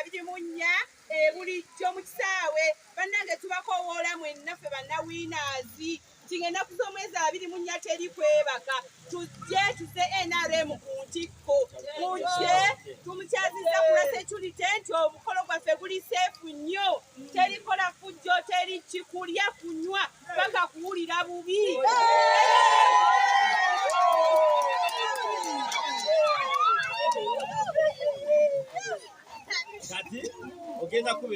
24 ebulijjo mu kisaawe. Bannange, tubakowoola mwenna ffe bannawiinaazi nti ng'ennaku z'omwezi 24 teri kwebaka, tujje tuze NRM ku ntikko. Mujje, tumukyaziza ku lwa security nti omukolo gwaffe guli safe nnyo, terikola fujjo, teri kikulya kunywa paka kuwulira bubi. Kati ogenda kuba